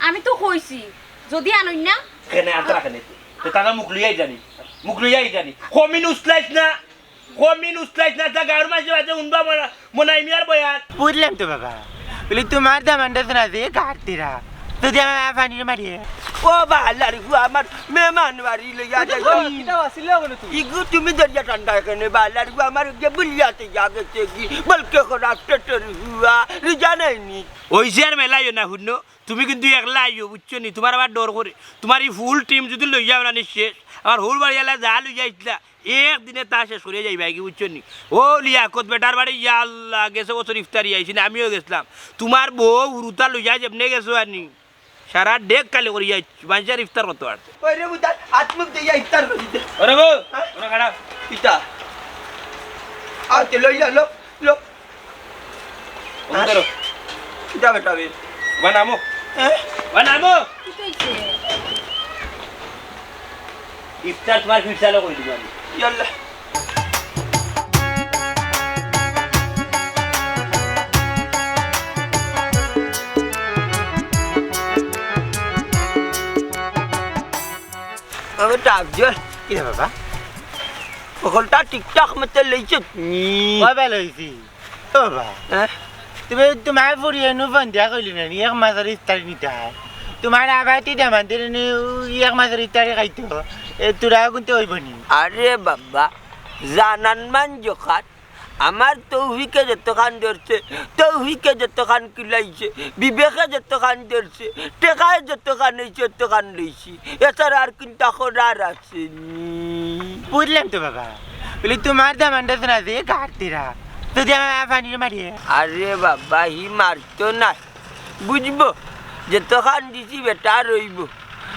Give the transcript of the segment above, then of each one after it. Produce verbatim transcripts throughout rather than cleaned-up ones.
আমি তো কইছি, যদি আনইন না। কেনে আনতারা কেনে? তে তারা মুখ লইয়াই জানি, মুখ লইয়াই জানি। কমিন উসলাইস না, কমিন উসলাইস না, তা গাঁওর মাঝে মাঝে উনবা মনা-, মনাই মিয়ার বয়ান। বুঝলাম তো বাবা, বলি তোমার দামান্ডা শোনা যে গাড় দিরা, যদি আমার পানির মারিয়ে। ও বালার গু আমার মেহমান বাড়ি লইয়া যাই। কিতা বাসিলে বলে তুমি? ইগু তুমি দরিয়া ঠান্ডা কেনে বালার গু আমার যে বুলিয়াতে যা গেছে কি, বলকে খরাস পেটের হুয়া, রুজা নাইনি। ওই যে আর মেলাইও না হুনো, তুমি কিন্তু একলা আইও, বুঝছো নি? তোমার আবার ডর করে। তোমার এই ফুল টিম যদি লইয়া ওরা নি শেষ, আমার হুল বাড়ি এলা যা লইয়া আইছিলা, একদিনে তা শেষ করিয়া যাইবা কি, বুঝছো নি? ও লিয়াকত বেটার বাড়ি, ইয়া আল্লাহ, গেছে বছর ইফতারি আইছি না, আমিও গেছিলাম। তোমার বউ হুরুতা লইয়া যেমনে গেছো আনি, সারা ডেক কালি করিয়া আইছি, মানুষের ইফতার করতে পারছে। ওই রে বুঝা, আত্মুক দিয়া ইফতার করি দে। ওরে বউ, হ্যাঁ? ওরা খারাপ। ইতা। আর তে লইয়া লো, লো। ওখান ধরো। কিতা বেটা বে? বানামো। হ্যাঁ? বানামো। কিতা অইছে? ইফতার তোমার ফিরসালো কই দিব আমি। ইয়াল্লা। ও বেটা আফজল। কিরে বাবা? হকলটা ঠিকঠাক মতো লইছত নি? কবে লইছি? ও বাবা, হ্যাঁ? তুমি তোমার ফুরিয়ে নু ফোন দিয়া কইলি না নি, এক মাসর ইফতার নিতা। তোমার আবার তি দামান্দের নি, এক মাসর ইফতারি খাইতো। এ, তোরা কিন্তু অইব নি। আরে বাবা, জানান মান জখাত। আমার তৌফিকে যতখান ধরছে, তৌফিকে যতখান কিলাইছে, বিবেকে যতখান ধরছে, টেকায় যতখান অইছে, অতখান লইছি। এছাড়া আর কিন্তা করার আছে নি। বুঝলাম তো বাবা। বলি, তোমার দামান্ডা শোনা যে গাড় দিরা। যদি আমার পানির মারিয়ে। আরে বাবা, হি মারতো না। বুঝবো, যতখান দিছি বেটা রইব।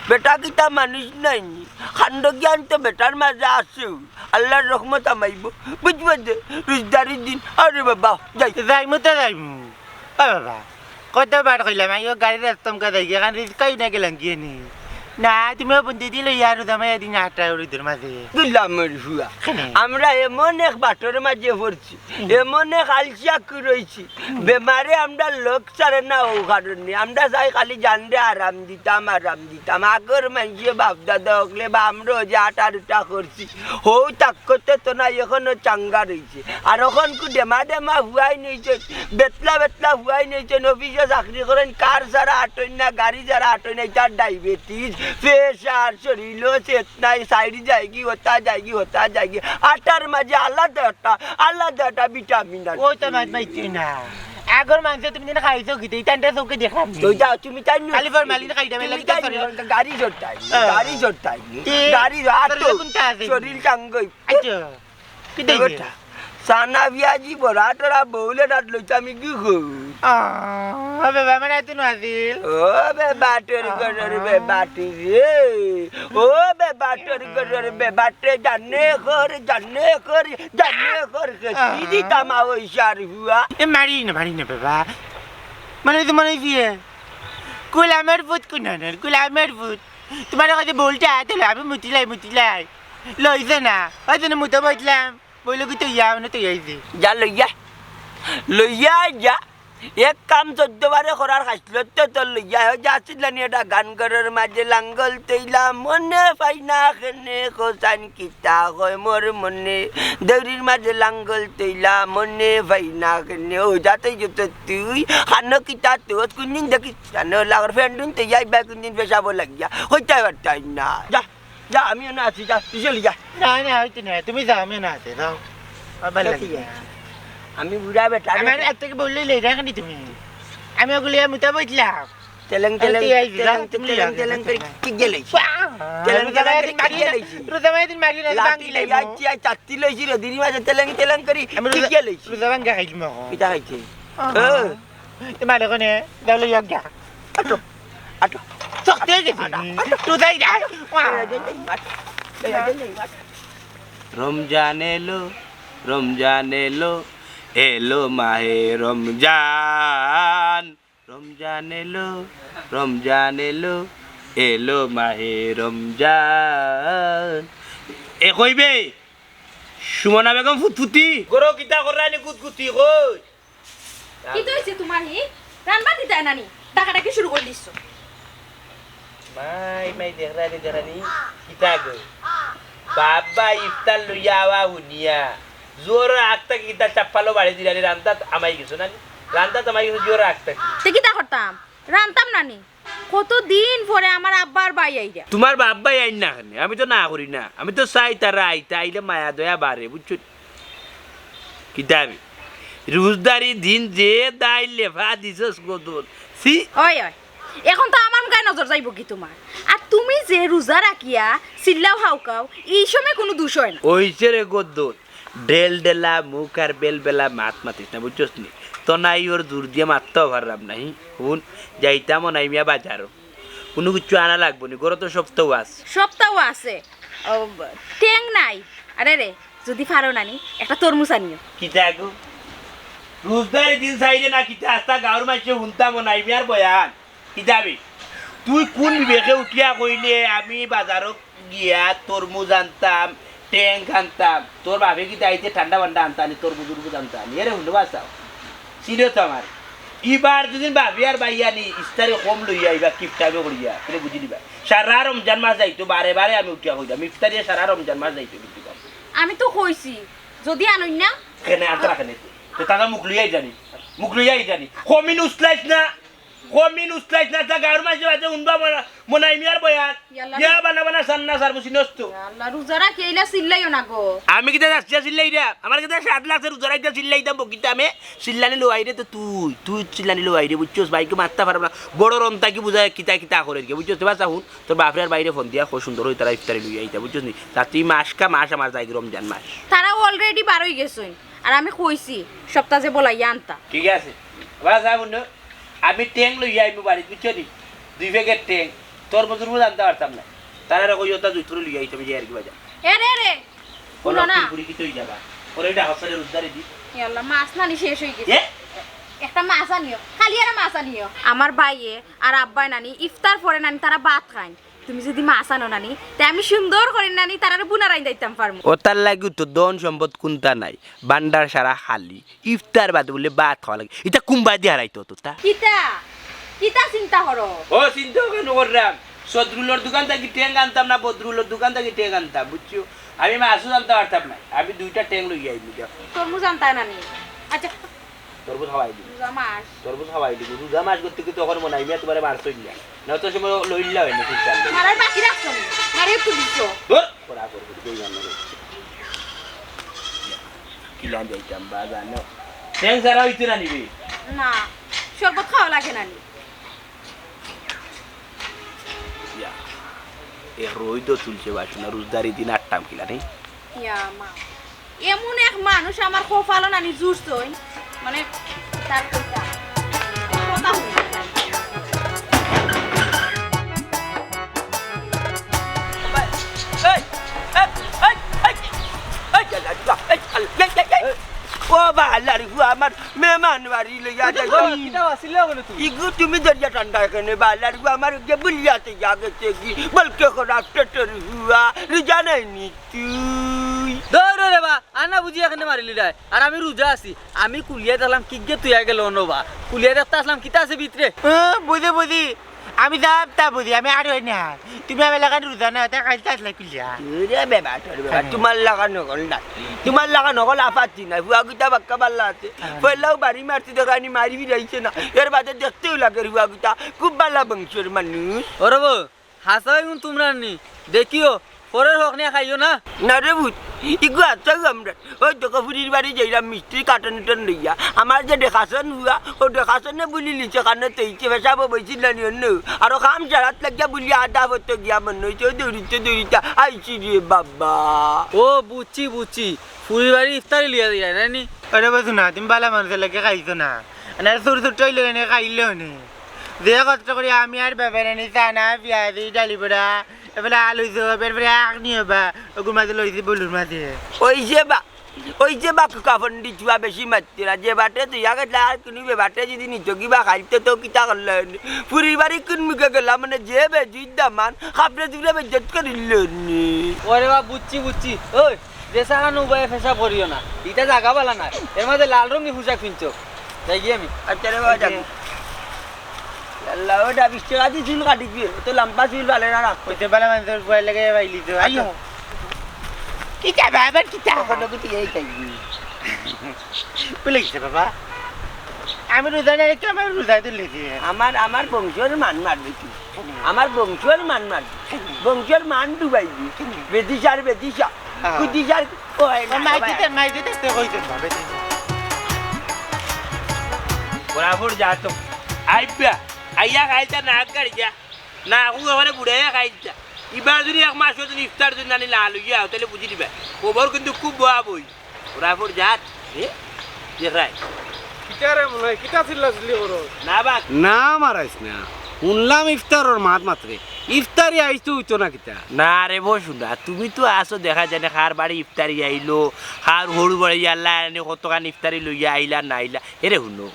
বেটা কিতা মানুষ নাইনি। কাণ্ড জ্ঞান তো বেটার মাঝে আছেউ। আল্লাহর রহমত আমাইব। বুঝবো যে, রোজদারির দিন। আরে বাবা, যাই। যাইমু তো যাইমু। ও বাবা, কতবার কইলাম, আইও গাড়ির রাস্তা মুখা যাই, এখান রিস্কাই না গেলাম গিয়ে নি। না, তুমি বন্দি দিল ইয়ার দামাই দিন আটটা ওর ইদের মাঝে। গুলামর হুয়া। কেনে? আমরা এমন এক বাটর মাঝে পড়ছি, হুম। এমন এক আলসিয়া রইছি, হুম। বেমারে আমরা লোক ছাড়ে না ও কারণে। আমরা চাই খালি জানরে আরাম দিতাম, আরাম দিতাম। আগর মানষে বাপ দাদা অকলে বা আমরাও যে আটা রুটা করছি, হউ তাক্কতে তো না এখনো চাঙ্গা রইছে। আর অখন কু ডেমা ডেমা হুয়াই নইছে, বেতলা বেতলা হুয়াই নইছে, অফিসো চাকরি করইন, কার ছাড়া আটইন না, গাড়ি ছাড়া আটইন না, ইতার ডায়াবেটিস, প্রেশার, শরীলো চেত নাই, সাইড যায়গি, হতা যায়গি, হতা যায়গি। আটার মাঝে আলাদা একটা, আলাদা একটা ভিটামিন আছে। ওই তো মাছ মাইছে না। আগর মানষে তুমি যেন খাইছো কিতা, ইতানটা চোখে দেখলাম নি। তো যাও, তুমি তাই নু-, খালি ফরমালিন খাইতাম, তুমি এলা কিতা তাই শরীর? নু-, গাড়ি জোরতাই, হ্যাঁ। গাড়ি জোরতাই, এ, গাড়ি জোর, আর শরীরে তো কোনটা আছে? শরীর টাঙ্গই। আচ্ছা। কিতা অইছে? বেটা, সানা পিয়াজি বড়া টড়া বউলে রাত লইতে আমি কি কই? আহ, ও বেবা, আমার আইতে নো আছিল। ও বেবা, তোর ঘরর বেবা তুই রে। ও বেবা, তোর ঘরর বেবা, তে জানে কর, জানে কর, জানে কর, কে কি দিতাম আ ওই সার হুয়া? এ মারি না, মারি না বেবা। মানে তো মনে হইছে, গোলামের পুত কোন না, গোলামের পুত। তোমার কাছে বলটা আতে লো, আমি মুতিলাই, মুতিলাই। লইছে না, ওই জন্য মুতে বসলাম। বইলো কি তো ইয়া, মানে তো ইয়াই দি। যা লইয়া, লইয়া যা। এক কাম চৌদ্দ বারে করার খাইছিল তো তোর লইয়া। ওই যে আছিল না নি এটা গান ঘরর মাঝে লাঙ্গল তৈলা মনে পাই না কেনে কোসাইন কিতা কয় মোর মনে। দৌড়ির মাঝে লাঙ্গল তৈলা মনে পাই না কেনে। ও যাতেই যত তুই খানো কিতা তোর কোনদিন দেখিস জানো লাগর ফেন্ডুন তো ইয়াই বা কোনদিন পেশাবো লাগিয়া। হইতে পারতাই না। যা। যা, আমি অনো আছি, যা, তুই চলি যা। না, না, হইতে না, তুমি যাও, আমি অনো আছি, যাও। আমার ভালো লাগে না। আমি বুড়া বেটা, আমি আমার আত থাকি বললে লেই রাখনি তুমি। আমি ওগুলি আমি তো বুঝলাম। তেলেং, তেলেং, এই যে, তেলেং, তুমি তেলেং, যাও, তেলেং তুমি করে যাও। কি গেলেছি? বাহ! তেলেং, রোজা তেলেং ভাই করে দিন কি মারি না, গেলেছি? রোজা ভাই দিন মারি না, লাঠি ভাঙ্গি লই লাইবো। আইছি, আই চাত্তি লইছি রে, দিদি মাঝে তেলেং, তেলেং করি আমি কি রোজা, গেলেছি? রোজা ভাঙ্গা খাইলি মগো। কিতা খাইছে? আহ। ও। তোমার ওখানে যাও লইয়া গা। আটো, আটো। শক্তি হয়ে গেছে। আটো, আটো। তুই যাই না। রমজান এলো, রমজান এলো, এলো মাহে রমজান। রমজান এলো, রমজান এলো, এলো মাহে রমজান। এ কইবে, সুমনা বেগম ফুতফুতি। গরো কিতা কররানি কুতকুতি কই? কিতা অইছে তোমার হি? রানবা দিতায় নানি? ডাকাডাকি শুরু করি দিছো। আই মাই দেখরানি দেখরানি, কিতা গো? বাবা ইফতার লইয়া আওয়া হুনিয়া জোর আগ থাকি কিতা চাপ্পালো বাড়ি দিলানি, রান্দাত আমাই গেছো নানি? রান্দাত আমাই গেছো জোর আগ থাকি। তে কিতা করতাম? রানতাম নানি? কতদিন পরে আমার আব্বার ভাই আইরা। তুমার বাপ ভাই আইন না কেনে? আমি তো না করি না, আমি তো চাই তারা আইতা, আইলে মায়া দয়া বাড়ে, বুঝছো? কিতাবে রোজদারি দিন যে দায় লেফা দিছস গদর। সি ওই, ওই, এখন তো আমার মুখায় নজর যাইবো কি তুমার? আর তুমি যে রোজা রাখিয়া চিল্লাও হাউকাও, ই সময় কুনু দুষ অয় না। অইছে রে গদর, ঢেল ঢেলা মুখ আর বেল বেলা মাত মাতিস না, বুঝছস নি? তো নাই ওর জোর দিয়া মাততাও পাররাম না, হি? হুন, যাইতাম ও নাই মিয়া বাজারো। কুনু কিচ্ছু আনা লাগবো নি, ঘরো তো সবতাউ আছে। সবতাউ আছে। ও, টেং নাই। আরে রে, যুদি পারো নানি, একটা তরমুজ আনিও। কিতা গো? রোজদারি দিন চাইরে না কিতা আস্তা গাউর মাইনষে হুনতাম ও নাই মিয়ার বয়ান। কিতাবে? তুই কুন বিবেকে উঠিয়া কইলে আমি বাজারো গিয়া তরমুজ আনতাম, টেং আনতাম? তোর বাপে কিতা আইতে ঠান্ডা বান্ডা আনতা নি, তরমুজ উরমুজ আনতা নি? এরে হুনো বাসাও। চিনো তো আমার। ইবার দুদিন ভাবি আর ভাইয়া নি, ইফতারি কম লইয়া আইবা, কিপটামি করিয়া, তুমি বুঝি দিবা। সারা রমজান মাস যাইতো, বারে বারে আমি উঠিয়া কইতাম, ইফতারি সারা রমজান মাস যাইতো, কিন্তু আমি তো কইছি, যুদি আনইন না। কেনে আনতা না কেনে? তো তারা মুখ লইয়াই জানি, মুখ লইয়াই জানি। কমিন উসলাইস না, কমিন উসলাইস না, তা গাউর মাইনষে বাদে উনবা মনা-, মনাই মিয়ার বয়ান। ইয়াল্লা। ইয়া বানা বানা সান্না সার বুঝি নষ্ট। ইয়াল্লা, রোজা রাখি এইলা চিল্লাইও না গো। আমি কিতা যাচ্ছি চিল্লাই রে? আমার কিতা সাত লাখ রোজা রাখতে চিল্লাইতাম বকিতামে? চিল্লানি লওয়াই রে তো তুই, তুই চিল্লানি লওয়াই রে, বুঝছস? ভাইকে মারতা পারব না। বড় রন্তা কি বুঝায়, কিতা কিতা করে রে, বুঝছস? বাসা হুন, তোর বাপরে আর ভাইরে ফোন দিয়া কো সুন্দর অই তারা ইফতারি লইয়া আইতা, বুঝছস নি? তাতে মাস কা মাস আমার যাইগি রমজান মাস। তারা already বার অই গেছইন, আর আমি কইছি সবতা যে বলাইয়া আনতা। ঠিক আছে, বাসা হুন, আমি টেং লইয়া আইমু বাড়িত, বুঝছো নি? দুই প্যাকেট টেং, তরমুজ টরমুজ আনতা পারতাম না। তারারে কইও তা জুইত করি লইয়া আইতে, আমি যাই আর কি বাজার। এ রে রে, হুনো না। পুরি কি তুই যাবা? ওরে এটা হসলে রোজদারি দি। এ আল্লাহ, মাছ নানি শেষ অই গেছে। এ? একটা মাছ আনিও, খালি একটা মাছ আনিও। আমার ভাইয়ে আর আব্বায় নানি ইফতার পরে নানি তারা ভাত খাইন। তুমি যুদি মাছ আনো নানি, তে আমি সুন্দর করি নানি তারারে বুনা রাইন দিতাম পারমু। ওতার লাগি তো ধন সম্পদ কুন্তা নাই, ভান্ডার সারা খালি। ইফতার বাদে বুলে ভাত খাওয়া লাগে, ইতা কুম্বাদি হারাইতো তোতা। কিতা? কিতা চিন্তা করো? ও চিন্তা কেনে কররাম? সদরুলর দোকান থাকি টেং আনতাম না, বদরুলর দোকান থাকি টেং আনতাম, বুঝছো? আমি মাছও আনতা পারতাম না, আমি দুইটা টেং লইয়া আইমু, দেখো। তরমুজ আনতা নানি? আচ্ছা। তরমুজ খাওয়াই দিমু। রোজা মাস। তরমুজ খাওয়াই দিমু। রোজা মাস করতে কি তখন মনে হয়, মিয়া তোমারে মারছইন না। না তো সময় লইলা হয় না, ঠিক আছে। মারার বাকি রাখছো না। মারে একটু দিছো। ধর, পড়া করবো, তুই জানো না। কিলান যাইতাম বা জানো। টেং ছাড়া অইতো না নিবে। না, শরবত খাওয়া লাগে না নি। ইয়া, এ রইদো তুলছে বাসনা, রোজদারি দিন আটটাম কিলা নেই? ইয়া মা, এমন এক মানুষ আমার কপালো নানি জুটছইন, মানে, তার কথা, কথা হুনি। এই, এই, এই, এই, এই, এই, এই, এই, এই, এই, এই, এই, ও বা আল্লাহ রে, গো আমার মেহমান বাড়ি লইয়া যাই। কিতা বা, কিতা বা, চিল্লাও কেনে তুমি? ইগু তুমি দরিয়া ঠান্ডা কেনে বা আল্লাহ রে, গো আমার যে বুলিয়াতে যা গেছে কি, বলকে খরাপ টেটের হুয়া, রোজা নাই নি তুই। ধরো রে বা, আনা বুঝি এখানে মারিলি রায়। আর আমি রোজা আছি, আমি কুলিয়া দেখলাম কিগে তুই আগে লোন বা। কুলিয়া দেখতে আসলাম কিতা আছে ভিতরে? হ্যাঁ, বুঝি, বুঝি। আমি যাম তা বুঝি, আমি আর হই না। তুমি আমার লাখান রোজা না, তা কাইল তো আসলে কুলিয়া। রে বেবা, তোর বেবা, হ্যাঁ। তোমার লাখান হকল না। তোমার লাখান হকল আপাতি না। হুয়া গুতা বাক্কা বাল্লা আছে। হ্যাঁ। পয়লাও বাড়ি মারতে দেখানি মারি ফিরাইছে না। এর বাদে দেখতেও লাগে হুয়া গুতা। খুব বালা বংশর মানুষ। ওরে বউ, হাসাই গুন তোমরা নি। দেখিও, পরের হক নিয়া খাইও না। না রে ভূত, ইগু আছাও আমরা। ওই দেখো ফুরির বাড়ি যাইলাম মিষ্টি কাটন উটন লইয়া। আমার যে দেখাশন হুয়া, ও দেখাশনে বুলি লিছে কানে তেইছে, পেশাবো বইছিল না নি অন্য। আর ও কাম সারাত লাগিয়া বুলি আধা পথে গিয়া মনে হইছে, ও দৌড়িতে দৌড়িতে আইছি রে বাবা। ও বুঝছি, বুঝছি। ফুরির বাড়ি ইফতারি লইয়া যাই না নি? আরে বসু না, তুমি বালা মানুষের লাগে খাইছো না। না, সুর সুর টইলে এনে খাইলেও নে। যে কষ্ট করি আমি আর বেবে রানি চানা, পিয়াজি, ডালি বড়া, এবেলা আলু চপ, এরপরে আখনি হবা, ওগুর মাঝে লইছি বলুর মাঝে। ওই যে বা, ওই যে বা কুকা পন্ডিত চুয়া বেশি মারতে না, যে বাটে তুই আগে আর কুনি বে বাটে যদি নিত কি বা খাইতে তো কিতা করলে নে। ফুরির বাড়ি কোন মুখে গেলাম মানে যে বেজির দামান, খাপড়ে দুলে বেজত করিল নে। ওরে বা বুঝছি, বুঝছি। ওই, যে সাহান উবায়ে পেশাব করিও না, ইটা জাগা বালা না, এর মাঝে লাল রঙের পোশাক পিনছো। যাই গিয়ে আমি। আচ্ছা রে বাবা, যাবি। আল্লাহ, ওটা বিশ টাকা দি চুল কাটি দিবে, তো লম্বা চুল পালে না রাখতে। ওই তো বালা মানুষের বয় লাগে বাইলি তো, আইও। কিতা বা, আবার কিতা? কখনো কিছু এই চাইবি। ভুলে গেছে বাবা। আমি রোজা না রেখে আমার রোজা তুলে দিয়ে। আমার, আমার বংশর মান মারবে তুই। আমার বংশর মান মারবে। বংশর মান ডুবাইবি। বেদিশার বেদিশা। হ্যাঁ। কুদিশার ও, মাই দিতে, মাই দিতে, তে কই দিতে, মাই দিতে। বরাবর যা তো। আইবা, আইয়া খাইতা না আগার যা। না, এখন ওখানে বুড়াইয়া খাইতা। ইবার যদি এক মাস যদি ইফতার যদি নানি লাল হইয়া, তাহলে বুঝি দিবা। খবর কিন্তু খুব বয়া বই। বরাবর যা, এ? দেখরায়। কিতা রে মনে হয়, কিতা চিল্লা চিল্লি করো? না বা। না মারাইস না। শুনলাম ইফতারর মাত মাত্রে। ইফতারি আইজ তো হইতো না কিতা? না রে বো শুনা, তুমি তো আছো দেখা যায় না, কার বাড়ি ইফতারি আইলো, কার হরু বাড়ি আল্লাহ আনে কতখান ইফতারি লইয়া আইলা না আইলা। এরে হুনো,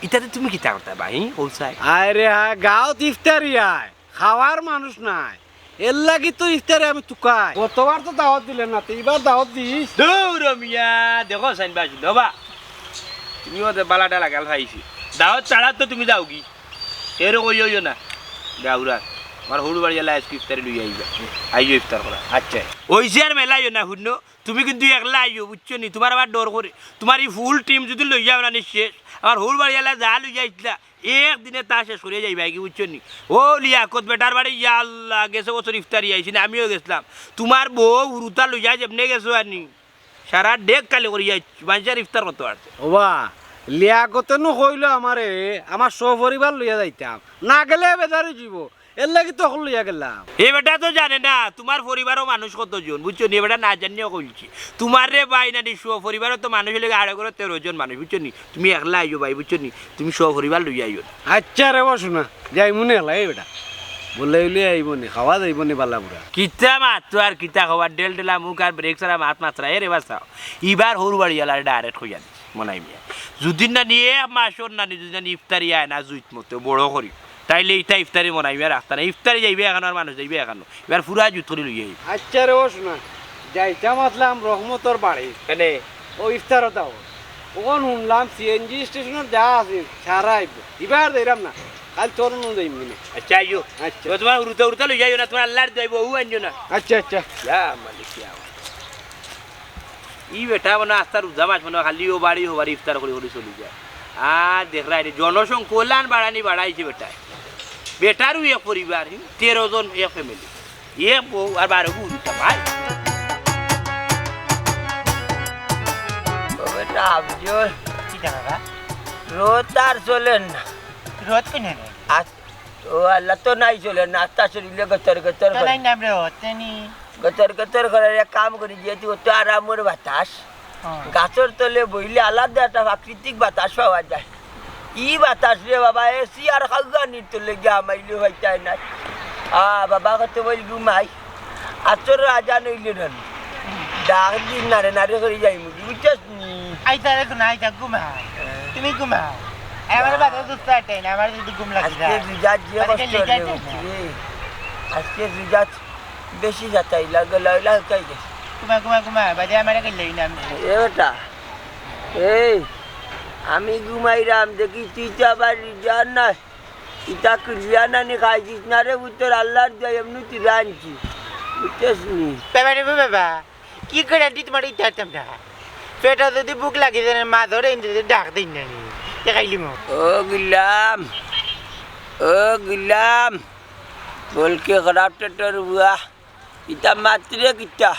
ইতাতে তুমি কিতা করতা বা, হি? ও সাই। আয় রে আয়, গাঁওত ইফতারি আয়, খাওয়ার মানুষ নাই। এর লাগি তো ইফতারে আমি তুকাই। গতবার তো দাওয়াত দিলে না, তো ইবার দাওয়াত দিস। দূর মিয়া, দেখো সাইন বাস, বাবা। তুমি ওদের বালাটা লাগাল পাইছি। দাওয়াত ছাড়া তো তুমি যাওগি। এরে কইও না। গাউরা, আমার হরু বাড়ি আল্লাহ আজকে ইফতারি লইয়া আইবা। আইও ইফতার করা। আচ্ছা। ওই যে আর মেলাইও না, হুনো। তুমি কিন্তু একলা আইও, বুঝছো নি? তোমার আবার ডর করে। তোমার এই ফুল টিম যদি লইয়া যাও না নি শেষ, আমার হরু বাড়ি আল্লাহ যা লইয়া আইতলা, একদিনে তা শেষ করিয়া যাইবা কি, বুঝছো নি? ও লিয়াকত বেটার বাড়ি, ইয়া আল্লাহ, গেছে বছর ইফতারি আইছি না, আমিও গেছিলাম। তোমার বউ হুরুতা লইয়া যেমনে গেছো আনি, সারা ডেক খালি করিয়া আইছি, মানুষের ইফতার করতে পারছে। ওবা, লিয়াকতে নু কইলো আমারে, আমার সপরিবার লইয়া যাইতাম, না গেলে বেজার অই যিবো। এর লাগি তো অকল লইয়া গেলাম। এ বেটা তো জানে না, তোমার পরিবারও মানুষ কতজন, বুঝছো নি? এ বেটা না জানিয়া কইলছি। তোমার রে ভাই নানি সপরিবারও তো মানুষ অইলে আড়ে করে তেরো জন মানুষ, বুঝছো নি? তুমি একলা আইও ভাই, বুঝছো নি? তুমি সপরিবার লইয়া আইও না। আচ্ছা রে, ও শুনা, যাইমু নে একলা, এ বেটা। বলে অইলে আইবো নি, খাওয়া যাইবো নি বালা বুড়া। কিতা মাত তো আর কিতা খাওয়া, ডেল ডেলা মুখ আর ব্রেক ছাড়া মাত মাতরা, এ রে বাসাও। ইবার হরু বাড়ি আলারে ডাইরেক্ট কইয়া দিছি। মনাই মিয়া। যুদি নানি এক মাসর নানি, যুদি নানি ইফতারি আয় না জুইত মতো বড় করি, তাইলে ইতা ইফতারি মনাই মিয়া রাখতা না। ইফতারি যাইবে এখানো আর মানুষ যাইবে এখানো। এবার ফুরা জুত করি লইয়া আইবে। আচ্ছা রে, ও শুনা, যাইতাম আসলাম রহমতর বাড়ি। কেনে? ও ইফতার দাও। ওখান শুনলাম সিএনজি স্টেশনের যা আছে, সারা আইব। ইবার যাইরাম না, কাল তোর নু যাইম কিনে। আচ্ছা, আইও। আচ্ছা। তো তোমার উড়তা উড়তা লই যাইও না, তোমার আল্লাহর দোয়াইব, ও আনিও না। আচ্ছা, আচ্ছা। ইয়া মালিক, ইয়া মালিক। ই বেটা মনে আস্তা রোজা মাস মনে খালি ও বাড়ি ও বাড়ি ইফতার করি করি চলি যায়। আর দেখরা রে, জনসংখ্যা ওলান বাড়ানি বাড়াইছে বেটায়। বেটারও এক পরিবার, হুম, তেরো জন এক ফ্যামিলি। এক বউ আর বারো বউ দিতাম ভাই। ও বেটা আফজল। কি জানো বা? রোদ আর চলের না। রোদ কোনে নাই? আজ ও আল্লাহ তো নাই চলের না, আস্তা শরীরে গতর গতর তো করে। নাই নাম রে রোদ, তেনি। গতর গতর করে এক কাম করি, যেহেতু অত আরামর বাতাস, হ্যাঁ। গাছর তলে বইলে আলাদা একটা প্রাকৃতিক বাতাস পাওয়া যায়। ই বাতাস রে বাবা, এসি আর খাওয়ানির তলে গিয়া হামাইলে হইতায় না। আ, বাবা কত বইল ঘুমাই। আসর আজান অইলে না। ডাক দিন নারে নারে করি যাইমু, বুঝছস নি? আইতা রে, তুই আইতা, ঘুমা। হ্যাঁ। তুমি ঘুমাও। আমার বাদে দুস্ত আটে না, আমার যদি ঘুম লাগে আজকে না। রোজা যে বাদে কষ্ট খেলে রে যাইতে উঠছে। আজকে রোজা বেশি যাতাই লাগে, লয়লা হুকাই গেছে। ঘুমা, ঘুমা, ঘুমা, বাদে আমারে কইলেই না আমি। এ বেটা, এই, আমি ঘুমাইরাম, দেখি তুই তো আবার রোজা না, ইতা কুলিয়া নানি খাইছিস না রে, উত্তর আল্লাহর দোয়াই এমনি তুই রাঁধছি, বুঝছস নি? বাবা রে বাবা, কি করে আনছি তোমার ইতা আনতাম না? পেটে যদি ভুক লাগে, যেন মা ধরে এনে যদি ডাক দিন না নি, তে খাইলি মো। ও গুলাম, ও গুলাম, বলকে খারাপ টেটর বুয়া, ইতা মাতরে কিতা?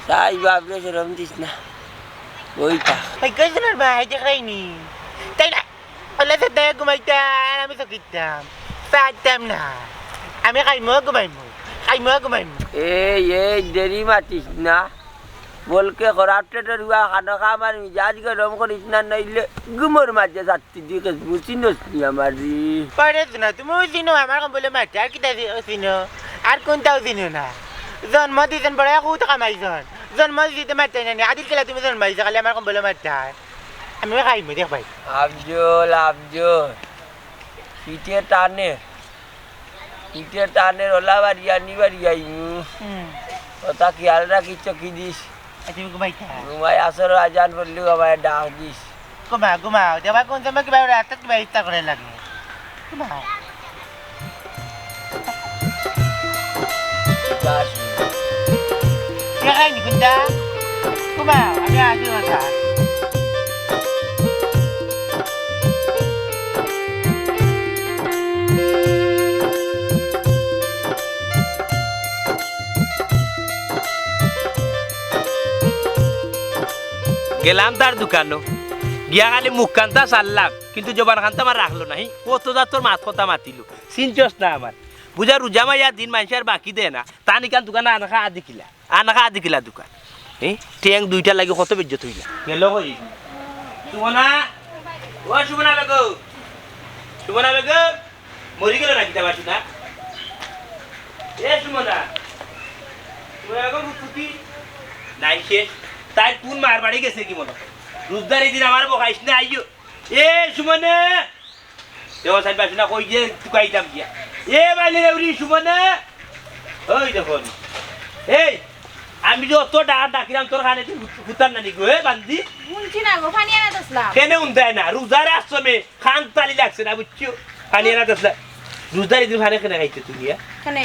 সাই বাপরে শরম দিস না। ওই তা। ওই কইছে না ভাই, দেখরাইনি। তাই না? বলে তো দেখ ঘুমাইতা, আর আমি তো কিতাম। পারতাম না। আমি খাইমু, ঘুমাইমু। খাইমু, ঘুমাইমু। এই, এই, দেরি মাতিস না। বলকে খারাপ টেটর বুয়া খানো খা, আমার মিজাজ গরম করিস না, নইলে ঘুমর মাঝে তুই দেখে বুঝি নসনি আমারে। পারে তো না, তুমিও চিনো, আমার কম্বলে মারতে, আর কিতা চি-, চিনো? আর কোনটাও চিনো না? জন্ম দিছেন বড়, এক উঠা কামাইছেন। জন্ম দিতে মারতে না নি, আদিল কেলা তুমি জন্ম দিছো, খালি আমার কম্বলে মারতে হয়। আমি খাইমু, দেখ ভাই। আফজল, আফজল, পিঠে টানে। পিঠে টানে, ওলা বাড়ি আনি বাড়ি আইমু। হুম। কথা খেয়াল রাখিস, চকি দিস। আচ্ছা, তুমি ঘুমাইতা? ঘুমাই, আসর আজান পড়লেও আমায় ডাক দিস। ঘুমাও, ঘুমাও। দেখবা কোন সময় কিবা রাস্তাত কিবা ইফতার করে লাগে। ঘুমাও। এই নিকুঞ্জা, ঘুমাও, আমি আছি বাসা। গেলাম তার দোকানো, গিয়া খালি মুখখানতা সারলাম, কিন্তু জবানখানতা আমার রাখলো না। হি, কত জাতর মাত কথা মাতিলো, চিনছস না আমার। বুঝা রোজা মাইয়া দিন মানষে আর বাকি দেয় না, তান ইখান দোকানো আনখা আদি কিলা, আনখা আদি কিলা দোকান। হি, ঠেং দুইটা লাগি কত বেইজ্জত অইলা। গেল কই? সুমনা, ও সুমনা বেগম, সুমনা বেগম, মরি গেল নাকি তা বাসু না? এ সুমনা, সুমনা বেগম ফুটি নাই শেষ। তাই কোন মার বাড়ি গেছে কি মনে হয়? রোজদার এই দিন আমার বকাইস না, আইও। এ সুমনা, দেখো সাইড বাসু না কই যে তুকাইতাম গিয়া। এ বাইলে রে উরি সুমনা, ওই দেখো। এই, আমি যে অত ডাক ডাকিলাম তোর কানে তুই হুত-, হুতার না নি গো, এ বান্দি। শুনছি না গো, পানি আনাত আসলাম। কেনে উন্দায় না, রোজার আশ্রমে খান তালি লাগছে না, বুঝছো? পানি আনাত আসলাম। রোজার এই দিন পানি কেনে খাইতে তুমি, হ্যাঁ? কেনে?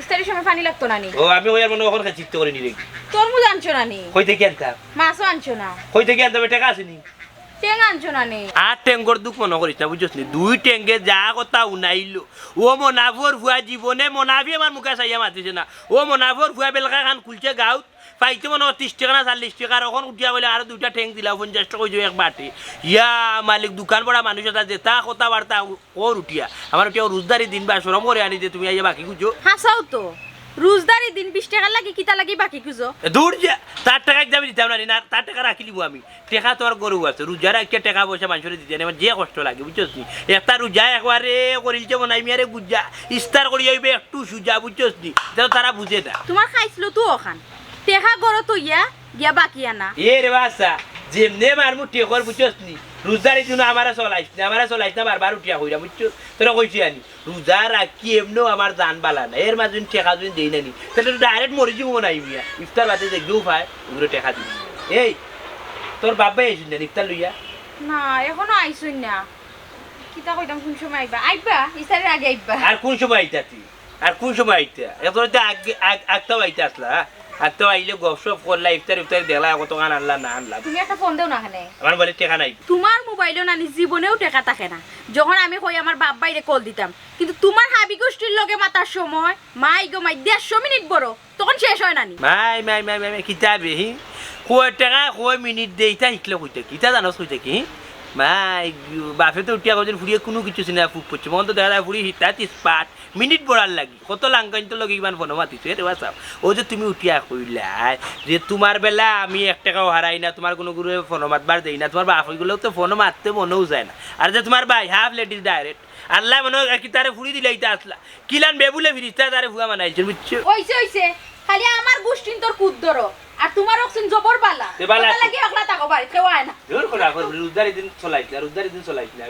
ইফতারির সময় পানি লাগতো না নি? ও, আমি ওই আর মনে হয় ওখানে চিত্ত করে নিলে। তরমুজ আনছো না নি? কই থেকে আনতাম? মাছও আনছো না? কই থেকে আনতাম? টেকা আছে নি? টেং আনছো না নি? আর টেঙ্গর দুখ মনে করিস না, বুঝছস নি? দুই টেঙ্গে যা কথা উনাইলো। ও মনাফর ফুয়া জীবনে মনাফি আমার মুখে চাইয়া মাতিছে না। ও মনাফর ফুয়া বেলকা খান খুলছে গাউত, পাইতে মনে হয় ত্রিশ টেকা না চল্লিশ টেকা, আর অখন উঠিয়া কইলে আরো দুইটা টেং দিলাও, পঞ্চাশ টেকা অইযিবো এক বাটি। ইয়া মালিক, দোকান বড়া মানুষ এটা যেতা কথাবার্তা কর উঠিয়া। আমার উঠিয়া রোজদারি দিন বা শরম করে আনি যে তুমি আইয়া বাকি খুঁজো। হাছাউ তো, রোজদারি দিন বিশ টেকার লাগি কিতা লাগি বাকি খুঁজো? এ, দূর যা, তার টেকা একদমই দিতাম না নি, না, তার টেকা রাখিলিমু আমি। টেকা তো আর গরু আছে, রোজা রাখিয়া টেকা পয়সা মানষরে দিতে নাই, আমার যে কষ্ট লাগে, বুঝছস নি? একটা রোজা একবারে করিলছে মনাই মিয়ারে গুজা, ইফতার করি অইবে একটু সুজা, বুঝছস নি? ইতা তো তারা বুঝে না। তোমার খাইছিল তো অখান, টেকা গরো থইয়া গিয়া বাকি আনা। এ রে বাসা, যেমনে মারমু টেকর, বুঝছস নি? রোজার এই দিন আমারে চলাইস না, আমারে চলাইস না, বারবার উঠিয়া কইরা, বুঝছস? তোরা কইছি আনি। রোজা রাখি এমনেও আমার জান বালা না, এর মাঝে যদি টেকা যদি দেই না নি, তাহলে তো direct মরি যাবো মনাই মিয়া। ইফতার বাদে যে কেউ পায়, ওগুলো টেকা দিবি। এই, তোর বাপ ভাই আইছইন না নি ইফতার লইয়া? না, এখনো আইছইন না। কিতা কইতাম, কোন সময় আইবা? আইবা, ইফতারের আগে আইবা। আর কোন সময় আইতা তুই? আর কোন সময় আইতা? এখন তো আগে, আগ-, আগটাও আইতা আসলা, হ্যাঁ? আগটাও আইলে গপসপ করলা, ইফতার ইফতার দেখলা, কতখান আনলা না আনলা। তুমি একটা ফোন দেও না কেনে? আমার মোবাইলে টেকা নাই। তোমার মোবাইলো নানি জীবনেও টেকা থাকে না। যখন আমি কই আমার বাপ ভাইরে কল দিতাম, কিন্তু তোমার হাবি গোষ্ঠীর লগে মাতার সময়, মাই গো মাই, দেড়শো মিনিট বড়, তখন শেষ হয় না নি। মাই, মাই, মাই, মাই, মাই, কিতা বে, হি? কয় টেকা, কয় মিনিট দে, ইতা হিকলে কই থাকি? ইতা জানোস কই থাকি, হি? মাই গো, বাপে তো উঠিয়া কইছইন, ফুড়িয়ে কুনু কিছু চিনে না, ফুক করছে। মন তো দেখা যায় ফুড়ি হিতা তিসপাট, মিনিট বড়ার লাগি। কত লাঙ্গাইন তো লগে ইমান ফোনো মাতিছে, রে বাসাও। ও যে তুমি উঠিয়া কইলায়, যে তোমার বেলা আমি এক টেকাও হারাই না, তোমার কুনু গুরুয়ে ফোনো মাতবার দেই না, তোমার বাপ অইগুলো তো ফোনো মাততে মনেও যায় না। আর যে তোমার ভাই, হাফ লেডিস direct। আল্লায় মনে হয় কি তারে ফুড়ি দিলাইতা আসলা। কিলান বেবুলে ফিরিস্তা তারে ফুয়া বানাইছে, বুঝছো? অইছে, অইছে। খালি আমার গুষ্টিন তোর কুদ ধরো। আর তোমার অক্সিন জবর বালা। তে বালা ওটা আছে। লাগি অকলা থাকো বাড়িত, কেউ আয় না। জোর করে আবার রোজদারি দিন চলাইছ না, রোজদারি দিন চলাইছ না।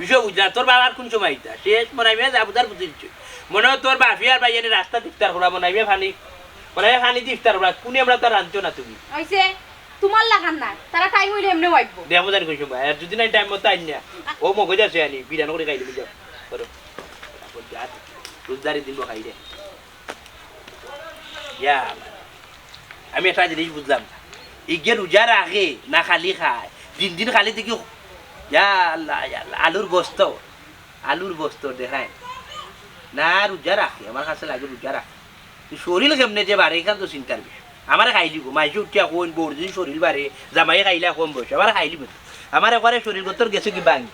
বিষয় বুঝলা, তোর বাবার কোন সময় ইতা? শেষ মনাইবে যা বুঝার বুঝিলছে। মনে হয় তোর বাফি আর ভাই এনে রাস্তা ইফতার করা মনাইবে পানি। মনাইবে পানি দি ইফতার করা। কোনে আমরা তো রাঁধছো না তুমি। অইছে, তোমার লাগান না। তারা টাইম অইলে এমনেও আইবো। দেখো জানি কোন সময়। আর যদি নাই টাইম মতো আইন না। ও মগজ আছে আনি, বিরান করে খাইলে বুঝাও। করো। রোজদারি দিন খাই রে। ইয়া, আমি একটা জিনিস বুঝলাম না। ইগে রোজা রাখে না খালি খায়? দিন দিন খালি দেখি, ইয়া আল্লাহ, ইয়া আল্লাহ, আলুর বস্তা, আলুর বস্তা দেখায়। না, রোজা রাখে, আমার কাছে লাগে রোজা রাখে। তো শরীর কেমনে যে বাড়ে, ইখান তো চিন্তার বিষয়। আমারে খাইলিবো, মাইনষে উঠিয়া কইন, বউর যদি শরীর বাড়ে, জামাইয়ে খাইলা কম বয়সে, আমারে খাইলিবো তো। আমার একবারে শরীর গতর গেছে কি ভাঙি।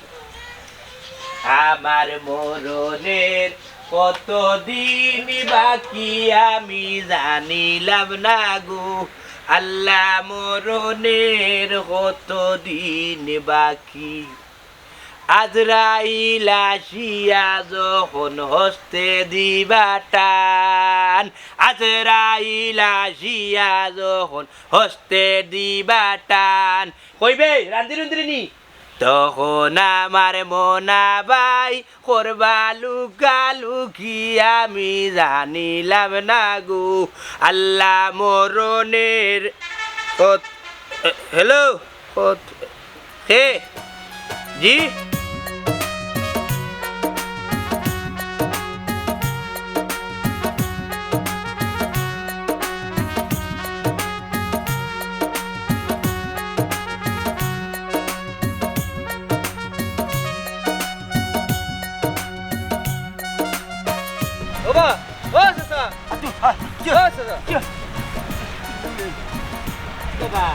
আমার মরণের কত দিন বাকি আমি জানিলাম না গো, আল্লাহ মরণের কত দিন বাকি। আজরাইল আসিয়া যখন হস্তে দিবা টান, আজরাইল আসিয়া যখন হস্তে দিবা টান। কইবে, রান্দি রুন্দি নি? তখন আমার মনা ভাই করবা লুকালুকি আমি জানিলাম না গো। আল্লাহ মরণের কত-, এ, হ্যালো? কত-, কে? জি? বাবা, ও চাচা, আচ্ছা, আচ্ছা, ও চাচা। আচ্ছা। বাবা,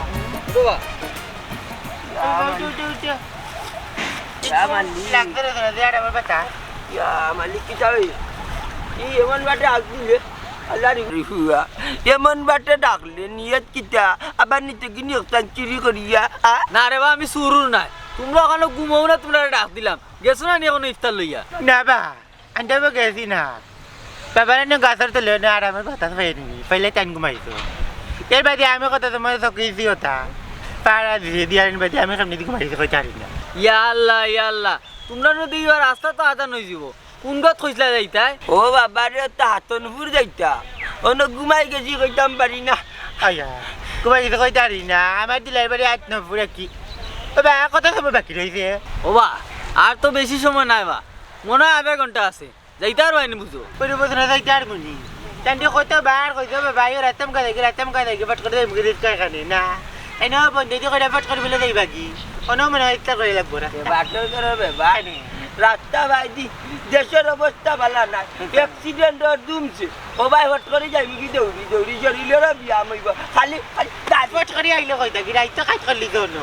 বাবা। উঠো, উঠো, উঠো। ইয়া মালিক। লাগতো রে তোরা, দে আর আমার ব্যথা। ইয়া মালিক, কিতা অইল? ই এমন বাটে আগ দিলে, আল্লাহ রে হুয়া। এমন বাটে ডাকলে, নিয়ত কিতা? আবার নিতে কি নিয়ত চুরি করিয়া, আ? না রে বা, আমি চুরুর নায়। তুমরা অখানো ঘুমাও না, তুমরারে ডাক দিলাম। গেছো না নি অখনো ইফতার লইয়া? না বা, আনতে আমি গেছি না। বাবার এনে গাছর তলে না আরামর বাতাস পাই নি, পাইলে তাইন ঘুমাইছো। এর বাদে আমি কত সময় চকিছি ওটা। পাড়া দিছে, দিয়ার বাদে আমি সামনে দিকে ঘুমাইছি, কই জানি না। ইয়া আল্লাহ, ইয়া আল্লাহ, তুমরা নদী রাস্তা তো আদান অই যিবো। কুন গাত কইছলা যাইতায়? ও বাবা রে, তো হাতনপুর যাইতা। অনো ঘুমাই গেছি, কইতাম পারি না। আয়া, ঘুমাই গেছি, কই জানি না। আমার দিলার বাড়ি হাতনপুর কি? ও বা, কত সময় বাকি রইছে? ও বা, আর তো বেশি সময় নাই বা। মনে হয় আধা ঘন্টা আছে। যাইতায় পারবায় নি বুঝো। ওরে বুঝো না, যাইতায় পারবো নি। তানরে কত বার কইছি, বাবা, আইও রাস্তা মুখা যাইগি, রাস্তা মুখা যাইগি, ফট করি যাইমুগি রিক্সা খানে, না। তাইন বন্ধ দি কইরা ফট করি ফেলে যাইবাগি। অনো মনে হয় ইফতার করি লাগবো না। এ বাটর করে বেবা। রাস্তা বাইদি, দেশর অবস্থা ভালা নায়। Accident অর দুমছে। ও ভাই, ফট করি যাইমুগি দৌড়ি, দৌড়ি শরীলরও ব্যায়াম অইবো। খালি, খালি ফট করি আইলে কই থাকি, রাইত কাজ করলি তো অনো।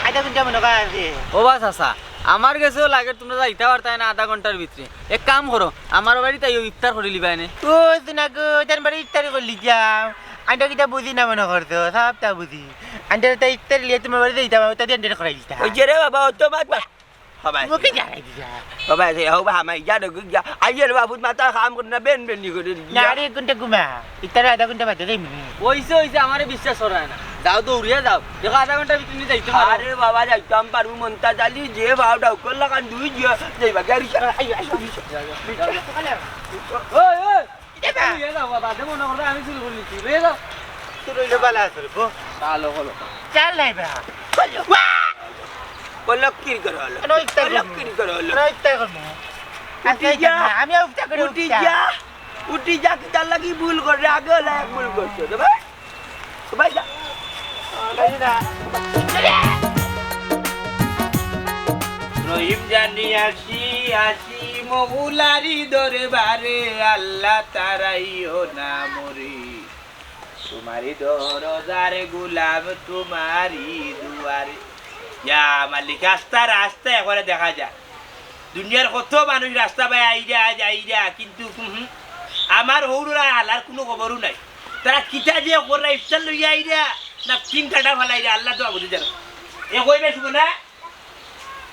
আধা ঘন্টা মনে হয় আছে। ও বা চাচা, আমার গেছেও লাগে তুমরা যাইতায় পারতায় না আধা ঘন্টার ভিতরে। এক কাম করো, আমার বাড়িত আইও, ইফতার করিলিবায় নে। ও, শোনা গো, তান বাড়ি ইফতারি করলি যাও। আনতে কিতা বুঝি না মনে করছো, সবতা বুঝি। আনতে তো ইফতার লিয়ে তুমার বাড়ি যাইতাম, ওটা দিয়ে আনতে করাই দিতা। ওই যে রে বাবা, ও তো মাত বা-, হবাই। মুখে জাগাই দিতা। হবাই, সে হবা হামাই, যা রে, যা। আইয়ের বাবুত মাথা কাম করে না, বেন বেন নি করে। না রে, এক ঘন্টা ঘুমা। ইফতার আধা ঘন্টা বাদে যাইমু। অইছে, অইছে, আমারে বিশ্বাস করায় না। যাও, দৌড়িয়া যাও। দেখো, আধা ঘন্টার ভিতরে নি যাইতে পারো। আরে বাবা, যাইতাম পারবো, মন্তাজ আলী, যে ভাও ডাউকর লাগান দুই যে, যাইবা, গাড়ি চা-, আইও, আইও, আইও। ওই, ওই। এটা তুই এ যাও, বাবা, দে মনে করো আমি চুরি করলি, তুই এ যাও। চুরি হইলে বালা আছে রে, বো। ভালো, ভালো। চাল নাই বা। বললো, কির করে হলো? কেন ইফতার বললো, করবো? কির করে হলো? কেন ইফতার করবো? উঠি আচ্ছা, যা। না, আমি ইফতার করি, উঠি উঠি যা। যা। উঠি যা, কিতার লাগি ভুল করে, আগে হলো এক ভুল করছো, রে ভাই। ভাই যা। রহিম জানি আসি, আসি মৌলারি দরবারে, আল্লাহ তারাইও না মরে। তোমারই দরজার গোলাম, তোমারই দুয়ারে। ইয়া মালিক, আস্তা রাস্তা একবারে দেখা যায়। দুনিয়ার কত মানুষ রাস্তা বায় আইরা, যাইরা, কিন্তু, হুম, হুম, আমার হউররা হালার কুনু খবরও নাই। তারা কিতা যে কররা, ইফতার লইয়া আইরা, না টিন কাটা ফালাইরা, আল্লাহ তো বুঝে জানো। এ কইবে শুভ না?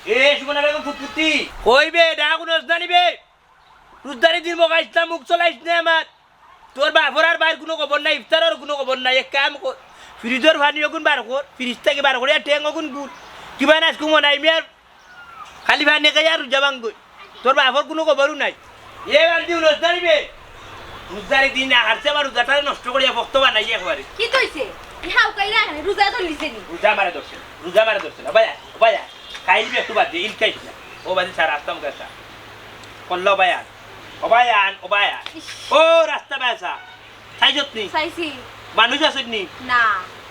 এ শুভ না বেগম ফুটফুটি? কইবে, ডাক উনস না নিবে? রোজদারি দিন মগা ইসলাম মুখ চলাইস না আমার। তোর বাপর আর ভাইর কুনু খবর নাই, ইফতারর কুনু খবর নাই। এক কাম কর, ফ্রিজর পানি অগুন বার কর, ফ্রিজ থাকি বার করিয়া ঠেং অগুন গুল। কিবা নাচ কুমো নাই মিয়ার, খালি পানি খাইয়া রোজা ভাঙ্গই। তোর বাপর কুনু খবরও নাই। এ বান্দি রোজদারি বে, রোজদারি দিন না হারছে, আবার রোজাটা নষ্ট করিয়া ভক্ত বানাই একবারে। কি তইছে? ই হাউ কাইলা এখানে রোজা ধরলিছে নি? রোজা মারে ধরছে না, রোজা মারে ধরছে না। ভাইয়া, ভাইয়া, খাইলি একটু বাদ দে, ইল খাইস না। ও বাদে সারা আসতাম গাছা। করলো ভাইয়া। ও ভাইয়ান, ও ভাইয়ান। ইস। ও রাস্তা বেসা। চাইছত নি? চাইছি। মানুষ আছত নি? না।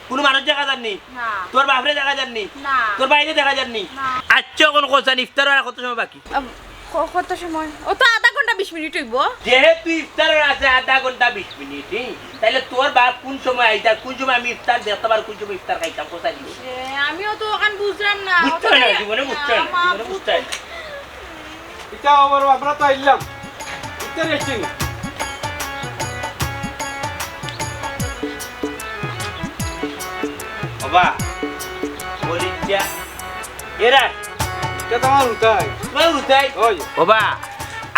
কুনু মানুষ দেখা যার নি? না। তোর বাপরে দেখা যার নি? না। তোর ভাইরে দেখা যার নি? না। আচ্ছা, অখন কছান ইফতার আর কত সময় বাকি? আম, ক-, কত সময়? ও তো আধা ঘন্টা বিশ মিনিট অইবো। যেহেতু ইফতার আর আছে আধা ঘন্টা বিশ মিনিট, হুম, তাইলে তোর বাপ কুন সময় আইতা, কুন সময় আমি ইফতার দেখতাম আর কুন সময় ইফতার খাইতাম, কছান নি? এ, আমিও তো অখান বুঝলাম না। বুঝতে অত হয় না, দেরি-, জীবনে বুঝতে হয় না, মা, জীবনে বুঝতে হয় না। ইতা আবার আমরা তো আইলাম। ইতা রেখে নি। বাবা, বলি যা। এরা। কে তোমার উঠাই? তোমার উঠাই? ওই। বাবা,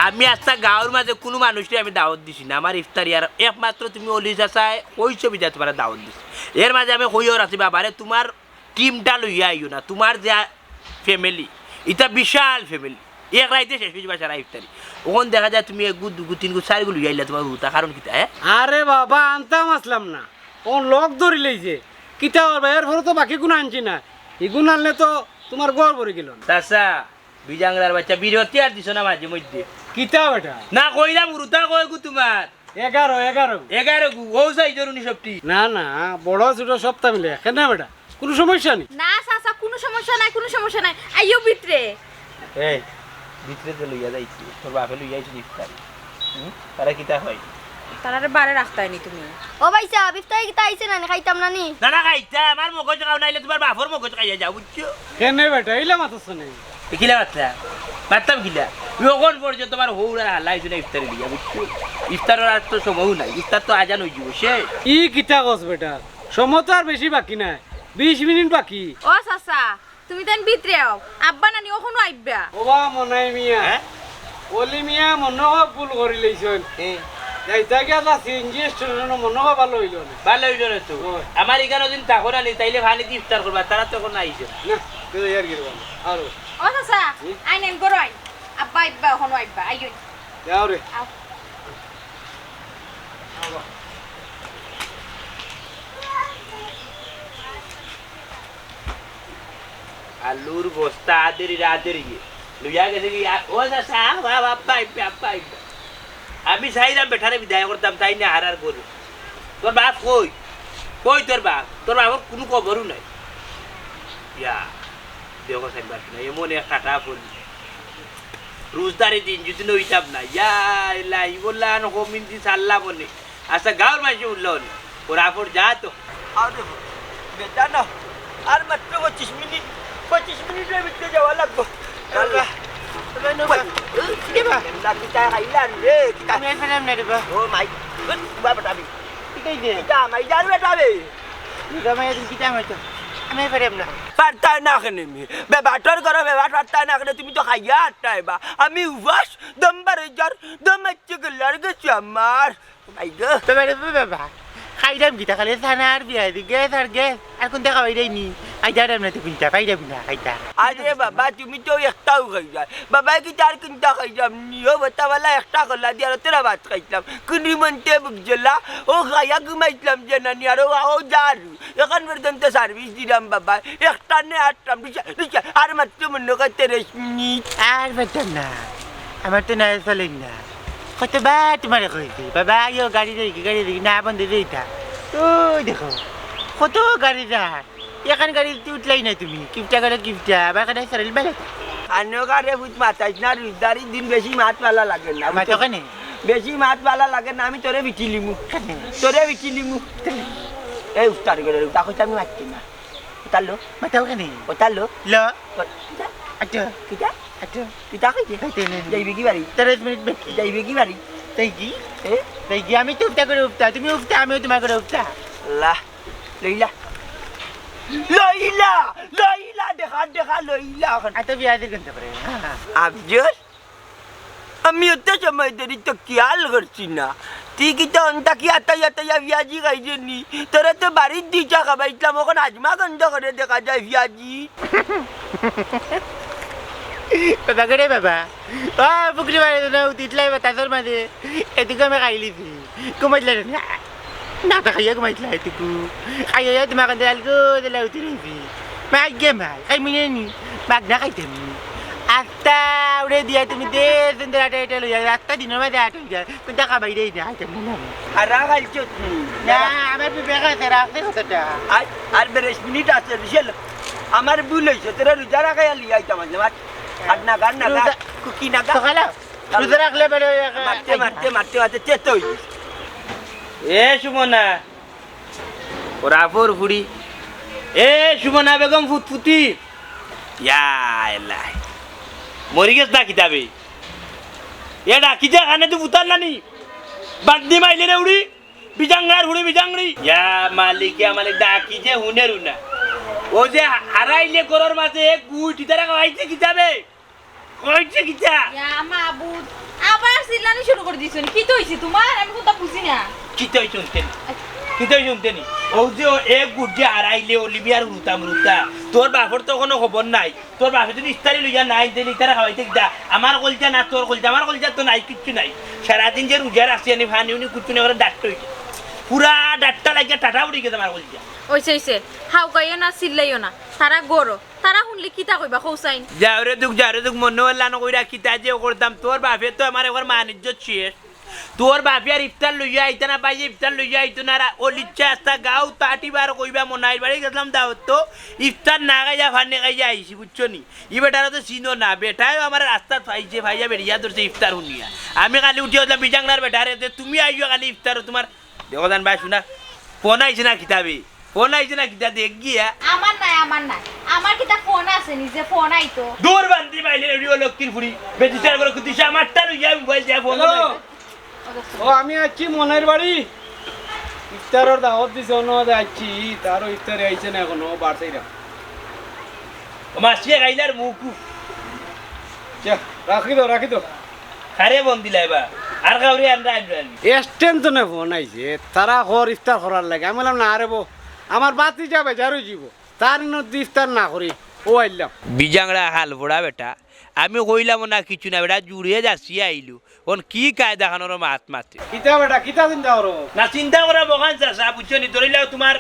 আমি আস্তা গাঁওর মাঝে কুনু মানুষরে আমি দাওয়াত দিছি না। আমার ইফতারি আর একমাত্র তুমি অলি চাচায় ওই ছবি যা তোমার দাওয়াত দিছি। এর মাঝে আমি কইও রাখছি, বাবারে, তোমার টিমটা লইয়া আইও না, তোমার যে ফ্যামিলি, ইটা বিশাল ফ্যামিলি, এক রাইতে শেষ অইযিবা সারা ইফতারি। অখন দেখা যায় তুমি এগু, দুগু, তিনগু, চাইরগু লইয়া আইলা, তোমার হুতা কারণ কিতা, হ্যাঁ? আরে বাবা, আনতাম আসলাম না, অখন লগ ধরিলেই যে, কিতা করবা, এর পরে তো বাকি গুণ আনছি না, ইগুণ আনলে তো তোমার ঘর ভরি গেল না। চাচা, বিজাংরার বাচ্চা, বিরতি আর দিছো না মাঝে মধ্যে। কিতা বেটা? না কইলাম, হুতা কয়গু তোমার? এগারো, এগারো। এগারো গু, ও সাইজর উনি সবটি। না, না, বড় ছোট সবটা মিলে। কেনে বেটা? কুনু সমস্যা নি? না, চাচা, কুনু সমস্যা নাই, কুনু সমস্যা নাই। আইও ভিতরে। এই, ভিতরে তো লইয়া যাইছি। তোর বাপে লইয়া আইছে ইফতারি। তারা কিতা কয়? তারারে বারে রাখতায় নি তুমি। ও ভাইসাব, ইফতারি কিতা আইছে না নি? খাইতাম না নি? না, না, খাইতাম। আমার মগজ খাও নাইলে তুমার বাপর মগজ খাইয়া যাও, বুঝছো? কেনে বেটা, ইলা মাতছ নি? এ কিলা মাতলা? মাততাম কিলা? অখন পর্যন্ত তুমার হউরার হালা আইছে না ইফতারি দিয়া, বুঝছো? ইফতারর আর তো সময়ও নাই, ইফতার তো আজান অইযিবো, শেষ। ই কিতা কছ বেটা? সময় তো আর বেশি বাকি নাই, বিশ মিনিট বাকি। ও চাচা, তুমি তাইন ভিতরে আও, আব্বা নানি অখনো আইবা। ওবা মনাই মিয়া, হ্যাঁ? অলি মিয়া মনো অয় ভুল করিলাইছইন। হ্যাঁ। যাইতা গিয়া তা সিএনজি স্টেশনো মনো অয় ভালা অইলো না। ভালা অইলো না তো। ওই। আমার ইখানো দিন থাকো না নি, তাইলে পানি দি ইফতার করবা, তারা তো অখন আইছে না। না, তো ইয়ার কি করবা? আরো। ও চাচা, হুম? আইন আইন করো আইন। আব্বা আইবা, অখনো আইবা, আইও। যাও রে। আও। আলুর বস্তা আদেরি রাদেরি লইয়া গেছে কি? আ-, ও চাচা, আ, আ, আব্বা আইবা, আব্বা আইবা। আমি চাইরাম বেটারে বিদায় করতাম, তাইন না হারার গরু। তোর বাপ কই? কই তোর বাপ? তোর বাপর কুনু খবরও নাই। ইয়া, দেখো সাইবার না, এমন এক কাটা পড়ি। রোজদারি দিন যদি নইতাম না, ইয়া এলাহি, বললা আন কমিন দিন সাল্লা বনে। আচ্ছা, গাঁওর মানষে উঠলো নি। ওরা আফর যা তো। আরে, বেটা না, আর মাত্র পঁচিশ মিনিট, পঁচিশ মিনিটর ভিতরে যাওয়া লাগবো। আল্লাহ। তবে নৌকা। কিতা বা? না, কিতা খাইলাম রে, কিতা? আমি আর পারলাম না রে বা। ও মাই, উঠ, বাবা, বেটা আমি। কিতা ইদে? কিতা, মাই জান বেটা আমি। কিতা মাই, তুমি কিতা মাই তো? আমি আর পারলাম না। পারতায় না কেনে মি? বেবাটর করো, বেবাট পারতায় না কেনে? তুমি তো খাইয়া আটটায় বা। আমি উপাস, দম বার অই যার, দম আইছে গেলার গেছে আমার। মাই গো। তো বেটা, বাবা, খাইলাম কিতা? খালি চানা আর বিয়াদি, গ্যাস আর গ্যাস। আর কুনতা খাওয়াই দেয়নি? আই যার আমরা তো কুনতা পাইলাম না, খাইতা। আরে বাবা, তুমি তো একটাও খাইলায়। বাবা, কিতা আর কুনতা খাইলাম নি? ও বেটা বালা একটা কলা দিয়া আর তোরা ভাত খাইতাম। কুনি মন্তে বুক জ্বলা, ও খাইয়া ঘুমাইতাম যে নানি, আর ও, ও যার। এখন পর্যন্ত সার্ভিস দিলাম বাবা, একটা নে আটটাম, রিক্সা, রিক্সা, আর মাত্র মনো কয় তিরিশ মিনিট। আর বেটা না, আমার তো না চলে না। কতবার তোমারে কইছি, বাবা, আইও, গাড়ি দেখি, গাড়ি দেখি, না, বন্ধ দিতা। ওই দেখো, কত গাড়ি যার। এখান গাড়িত উঠলাই না তুমি, কিপটা করে কিপটা, আবার এখানে সরল বেলা। আনো গারে ভূত মাতাইস না, রোজদারি দিন বেশি মাত ভালা লাগে না। মাতো কেনে? বেশি মাত ভালা লাগে না, আমি তোরে বিটিলিমু। কেনে? তোরে বিটিলিমু। এই উস্তার করে, উতা কইতে আমি মাতছি না। উতার লো। মাতাও কেনে? উতার লো। ল। ও, কিতা? আচ্ছা। কিতা? আচ্ছা। কিতা কইছে? এই তো নে, নে। যাইবে কি বাড়ি? তিরিশ মিনিট বাকি। যাইবে কি বাড়ি? তাই কি? এ? তাই কি? আমি তো উফতা করে উফতা, তুমি উফতা, আমিও তোমার করে উফতা। লা, লইলা। লইলা, লইলা, দেখা, দেখা, লইলা অখন। আচ্ছা, বিয়া দিয়ে কিনতে পারে। হ্যাঁ, হ্যাঁ। আফজল, আমি অত সময় ধরি তো খিয়াল করছি না। তুই কিতা অন্তা কি আতাই আতাইয়া পিয়াজি খাইছে নি? তোরা তো বাড়ির দুইটা খাবাইছিলাম, অখন আজমা গন্ধ করে দেখা যায় পিয়াজি। বাবা গো রে বাবা, ও পুকুরি বাড়ি না উঠিতলাই বাতাসর মাঝে, এটুকু আমি খাইলিছি। ঘুমাইতলাই না। না, তা খাইয়া ঘুমাইছিলা এটুকু। খাইয়া তোমার কাছে আলগো দিলা উঠি রইছি। মাই গে মাই, খাই মুনে নি। মাগ না খাইতে নি। আস্তা উড়ে দিয়া তুমি দে সুন্দর আটা এটা লইয়া, আস্তা দিনের মাঝে আটা হইয়া যায়। কোনটা খাবাই রে না, খাইতে মনে হয়। আর রাগ আইছো তুমি? না, আমার বিবেক আছে, রাখতে কতটা। আর, আর বেরেশ মিনিট আছে, বিশাল। আমার ভুল হইছে, তোরা রোজা রাখাই আর লিয়া আইতাম আজ, আমার। আর না, গান না, রোজা, গান, কুকি না, গান। সকালে? রোজা রাখলে বেরোয় এক-, মারতে, এক-, মারতে, মারতে, মারতে, তে তো হইছে। এ সুমনা, ওরা ফোর ফুড়ি। এ সুমনা বেগম ফুতফুতি। ইয়া এলাই। মরি গেছ না কিতাবে? এ ডাকি যে কানে তো ফুতার নানি। বাদ দি মাইলে রে উড়ি। বিজাংরার ফুড়ি বিজাংরি। ইয়া মালিক, ইয়া মালিক, ডাকি যে হুনে রুনা। ও যে হারাইলে গরর মাঝে এক গুটি তারা খাওয়াইছে কিতাবে? কইছে কিতা? ইয়া মাবুদ, আবার চিল্লানি শুরু করে দিছো নি? কিতা হইছে তোমার? আমি কোনটা বুঝি না। কিতা হইছে হুনতে নি? কিতা হইছে হুনতে নি? ও যে ও এক গুট যে হারাইলে অলিভিয়ার হুরুতা মুরুতা। তোর বাপর তো কোনো খবর নাই। তোর বাপে যদি ইস্তারি লইয়া নাই, তাইলে ইতারে খাওয়াইতে কিতা? আমার কলজা না তোর কলজা, আমার কলজা তো নাই, কিচ্ছু নাই। সারাদিন যে রোজা রাখছি, আমি পানি উনি কিচ্ছু নাই, ওরা ডাট্টা হইছে। পুরা ডাট্টা লাগিয়া টাটা উড়ি গেছে আমার কলজা। অইছে, অইছে। হাউকাইও না, চিল্লাইও না। তারা গরো। তারা হুনলে কিতা কইবা, কৌসাইন? যাও রে দুখ, যাও রে দুখ, মনে হল্লা না কইরা কিতা যে করতাম। তোর বাপে তো আমার একবার মান ইজ্জত শেষ। তোর বাপে আর ইফতার লইয়া আইতা না, ভাইয়ে ইফতার লইয়া আইতো না, রা-, অলিচ্ছা আস্তা গাউ তাটি বার কইবা মনাইর বাড়ি গেছলাম দাওয়াত তো, ইফতার না খাইয়া পানি খাইয়া আইছি, বুঝছো নি? ই বেটারে তো চিনো না, বেটায় আমার রাস্তাত পাইছে, পাইয়া বেরিয়া ধরছে ইফতার হুনিয়া। আমি খালি উঠিয়া উঠলাম বিজাংলার বেটারে, যে তুমি আইও খালি ইফতারো তোমার দেখো জান ভাই, শুনা, ফোন আইছে না কিতাবে? ফোন আইছে না কিতা দেখ গিয়া? আমার নাই, আমার নাই। আমার কিতা ফোন আছে নি যে ফোন আইতো? দূর বান্দি বাইলে রেডিও লক্ষ্মীর ফুড়ি। বেটি চার করে কুতিসা আমার তার ইয়া মোবাইল দিয়া ফোন হ্যালো। ও, আমি আইছি মনাইর বাড়ি। ইফতারর দাওয়াত দিছে, অন্য মাঝে আইছি। তারও ইফতারে আইছে না এখনো, বাড়ছেই না। ও মাসিয়ে গাইলার মুকু। যা, রাখি দাও, রাখি দাও। কারে ফোন দিলাই বা? আর কাউরে আনরা আনরা নি? এক্সটেনশনে ফোন আইছে, তারা কর ইফতার করার লাগি। আমি বললাম, "না রে বো, আমার ভাতিজা বেজার অইযিবো, তার ইনো দি ইফতার না করি, ও আইলাম।" বিজাংড়া হাল বড়া বেটা, আমি কইলাম না কিছু না বেটা, জুড়ে যাচ্ছি আইলু। অন কি কায়দা খানোর মাত মাতে? কিতা বেটা, কিতা চিন্তা করো? না চিন্তা করা বখান চাচা, বুঝছো নি? ধরিলাও তোমার